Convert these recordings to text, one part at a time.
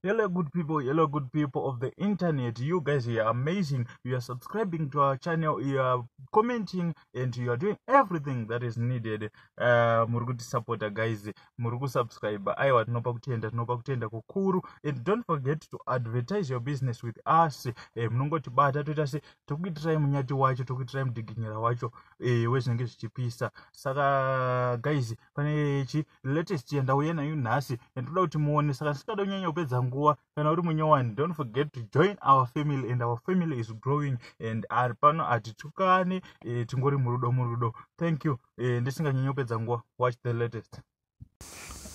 Hello, good people. Hello, good people of the internet. You guys, you are amazing. You are subscribing to our channel, you are commenting, and you are doing everything that is needed. Muri kutisapota guys, muri kusubscribe. Aiwa, tinopa kutenda, tinopa kutenda kukuru. And don't forget to advertise your business with us. Munongotibata, toita se tokuitirai munyati wacho, tokuitirai mudhiginyira wacho wezvinenge zvichipisa. Saka guys, pane chi latest yandauya nayo nhasi yandoda kuti muone. Saka ndisingada kunyanya kupedza nguva, kana uri munyowani, don't forget to join our family, and our family is growing, and ari pano hatitukane, tingori murudo, murudo. Thank you. Ndisinganyanyi kupedza nguva, watch the latest.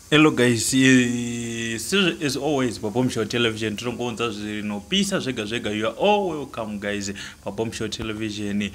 Hello guys, as always paBombshow Television tinongounza zvinopisa zvega zvega. You are all welcome guys paBombshow Television.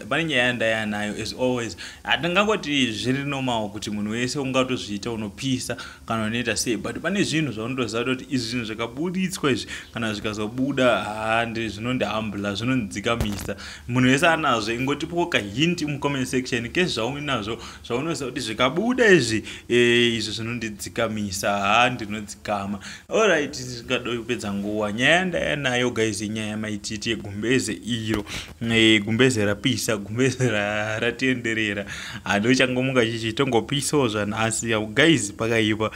Pane nyaya yandaya nayo. As always, hatingangoti zviri normal kuti munhu wese ungatozviita unopisa kana unoita sei, but pane zvinhu zvaunotoziva kuti izvi zvinhu zvikaburitswa izvi, kana zvikazobuda, handi zvinondihambula, zvinondidzikamisa. Munhu wese anazvo. Ingotipowo kahint mucomment section kezvauinazvo zvaunoziva kuti zvikabuda izvi, izvi zvinondidzikamisa, ha, ndinodzikama. Alright, tisingade kupedza nguva, nyaya yandaya nayo guys, inyaya yamaititi yegumbeze iro. Gumbeze rapisa, gumbeze ratenderera, handochangomuka chichi tongopisawo zvanhasi guys. Pakaipa.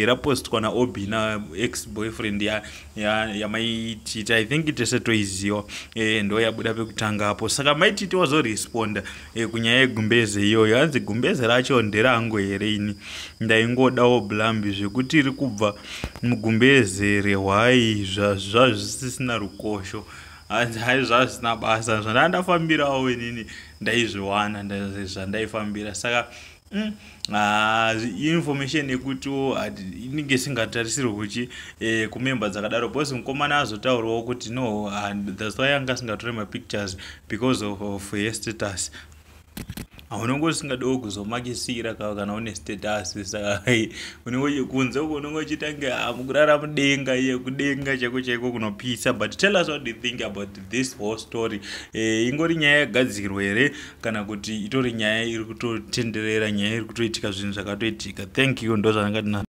Rapostwa naObina, ex boyfriend yamaititi. I think tese toiziva. Ndo yabuda pekutangapo. Saka Maititi wazoresponda kunyaya yegumbeze iyoyo. Hanzi, "Gumbeze racho nderangu here? Ini ndaingodawo blambi zvekuti riri kubva mugumbeze rehwai zvazvisisina rukosho." Hanzi, "Hai, zvazvisina basa, zvandandafambirawo inini ndaizviwana zvandaifambira." Saka information yekutiwo inenge isingatarisirwi kuchi kumemba dzakadaro, because mukomana azotaurawo kuti no, that's why anga asingatore mapictures because of her status. Haunonge usingadiwo kuzomakisira kana une status. Saka unenge kunze uko unenge uchitange mukurara mudenga, iye kudenga chaiko chaiko kunopisa. But tell us what you think about this whole story. Ingori nyaya yagadzirwa here, kana kuti itori nyaya iri kutotenderera, nyaya iri kutoitika, zvinhu zvakatoitika? Thank you, ndo zvandanga.